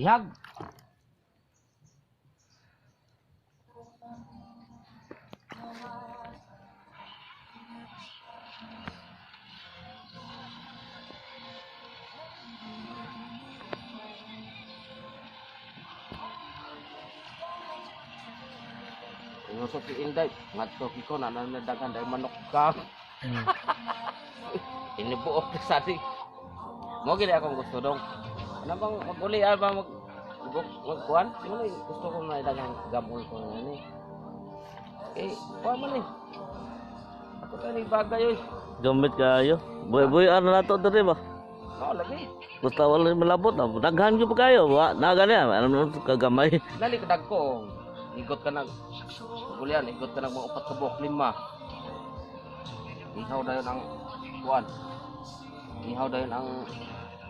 Bihag. Ingon sa si Inday, ngadto ko na na daghan dahil manok ka. Inibuok sa di. Mo gid akong gusto dong. Ano bang maguli ah, ba magkuan? Mo ni gusto ko na daghang gamol ko nga ni. Eh, kuan man ni. Ako tani bagay oy. Gamit kayo. Buy-buy ano na to diri ba? Mao lagi. Basta wala malabot na. Daghan gyud pa kayo. Wa na gani. Ano kagamay. Dali kadag ko. Igot ka nag Ulian, igot ka nag mga upat ka buok, lima. Ihaw dayon ang kuan. Ihaw dayon ang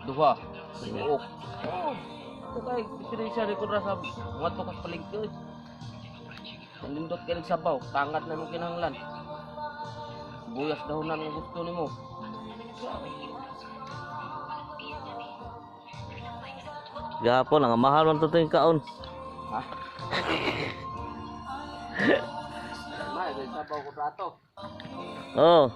duha. Buok. Oh. Ito kay diferensya ni kudra sa ngadto ka sa palengke. Nindot kay sabaw, tangad na imong kinahanglan. Buyas dahonan nga gusto nimo. Gahapon ang mahal man to ting kaon. Ha? May sabaw ko plato. Oh.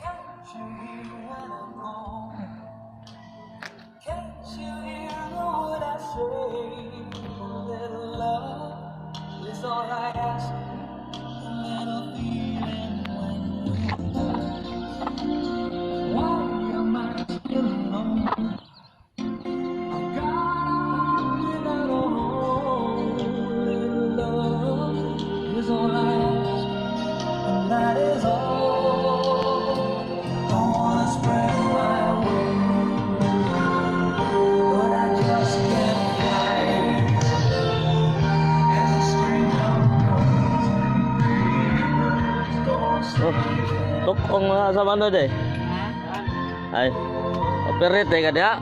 Can't you hear when I call? Can't you hear the word I say? A little love is all I ask. A little feeling when we touch. Why am I still alone? I got out without a home. Little love is all I ask, and that is all. I wanna spread my wings, but I just can't fly. As a string of pearls, pretty birds don't Oh. stay. Tukong mga sa mano de. Ay. Operate ka diha.